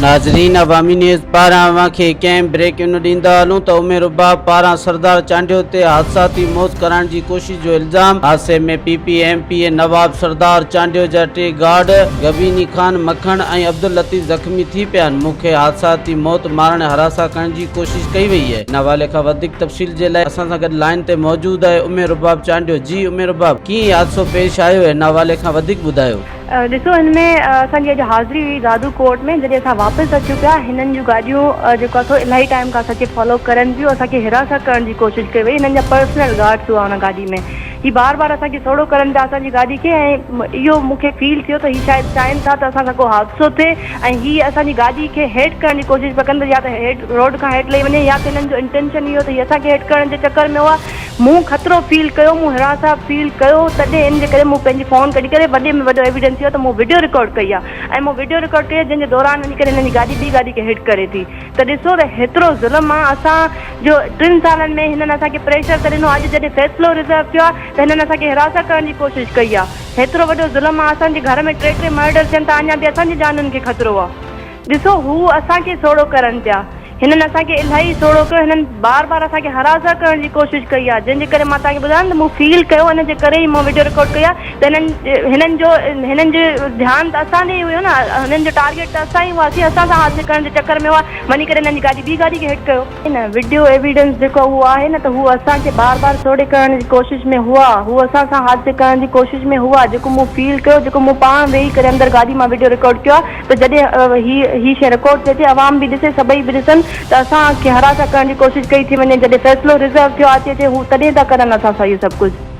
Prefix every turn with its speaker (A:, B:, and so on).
A: ناظرين عوامي نيوز پاران اوهان کي ڪنهن بريڪ ان ڏيندا هلون ته ام رباب پاران سردار چانڊيو تي حادثاتي موت ڪرائڻ جي ڪوشش جو الزام، حادثي ۾ P P M P A Nawab Sardar Chandio جا ٽي گارڊ غبيني خان مکڻ ۽ عبداللطيف زخمي ٿي پيا آهن، مون کي حادثاتي موت مارڻ هراسان ڪرڻ جي ڪوشش ڪئي وئي آهي. ان حوالي کان وڌيڪ تفصيل جي لاء اسان سان گڏ لائين تي موجود آهي ام رباب چانڊيو، جي ام رباب ڪيئن هي حادثو پيش آيو ان حوالي کان وڌيڪ ٻڌايو.
B: ڏسو هن ۾ اسان جي اڄ حاضري هئي دادو ڪورٽ ۾ جڏهن اسان واپس اچون پيا هنن جون گاڏيون جيڪو آهي سو الاهي ٽائيم کان اسان کي فالو ڪرن پيون اسان کي هراسان ڪرڻ جي ڪوشش ڪئي وئي هنن جا پرسنل گارڊس هئا ان گاڏي ۾ هي بار بار اسان کي سوڙهو ڪرن پيا اسان جي گاڏي کي ۽ اهو مون کي فيل ٿيو ته هي شايد چاهين ٿا ته اسان سان ڪو حادثو ٿئي ۽ هي اسان جي گاڏي کي هيٺ ڪرڻ جي ڪوشش پيا ڪن ته يا ته هيٺ روڊ کان هيٺ لهي وڃي يا ته هنن جو انٽينشن اهو ته هي اسان کي هيٺ ڪرڻ جي چڪر ۾ هئا مون خطرو فيل ڪيو، مون هراسان فيل ڪيو، تڏهن ان جي ڪري مون پنهنجي فون ڪڍي ڪري وڏي ۾ وڏو ايويڊنس اهو ته مون وڊيو رڪارڊ ڪئي آهي ۽ مون وڊيو رڪارڊ ڪئي آهي جنهن جي دوران وڃي ڪري هنن جي گاڏي ٻي گاڏي کي هٽ ڪري ٿي ته ڏسو ته هيترو ظلم آهي اسان جو ٽن سالن ۾ هنن اسان کي پريشر ته ڏنو اڄ جڏهن فيصلو ريزرو ٿيو آهي ته هنن اسان کي هراسان ڪرڻ جي ڪوشش ڪئي آهي هيترو وڏو ظلم آهي اسان جي گهر ۾ ٽي ٽي مرڊر ٿين ٿا اڃا به اسان جي جانين کي خطرو آهي ڏسو هو اسان کي سوڙهو ڪرن پيا. هنن اسان کي الاهي سوڙهو ڪيو، هنن بار بار اسان کي هراسان ڪرڻ جي ڪوشش ڪئي آهي، جنهن جي ڪري مان توهان کي ٻڌايان ته مون فيل ڪيو ان جي ڪري ئي مون وڊيو رڪارڊ ڪئي آهي ته هنن هنن جو هنن جو ڌيان ته اسان ڏي ئي هيو نه هنن جو ٽارگيٽ ته اسان ئي هئاسين اسان سان حادثي ڪرڻ جي چڪر ۾ هئا وڃي ڪري هنن جي گاڏي ٻي گاڏي کي هٽ ڪيو. نه وڊيو ايويڊنس جيڪو اهو آهي نه ته هو اسان کي بار بار سوڙهي ڪرڻ جي ڪوشش ۾ هئا هو اسان سان حادثي ڪرڻ جي ڪوشش ۾ هئا جيڪو مون فيل ڪيو جيڪو مون پاڻ ويهي ڪري اندر گاڏي مان وڊيو رڪارڊ ڪيو آهي ته جڏهن هي هي شيء رڪارڊ ٿئي ٿي عوام به ڏسي سڀئي به ڏسن ته اسان کي هراسان ڪرڻ جي ڪوشش ڪئي ٿي وڃي جڏهن فيصلو ريزرو ٿيو آهي اچي اچي هو تڏهن ٿا ڪرن اسان سان اهو سڀ ڪجهه.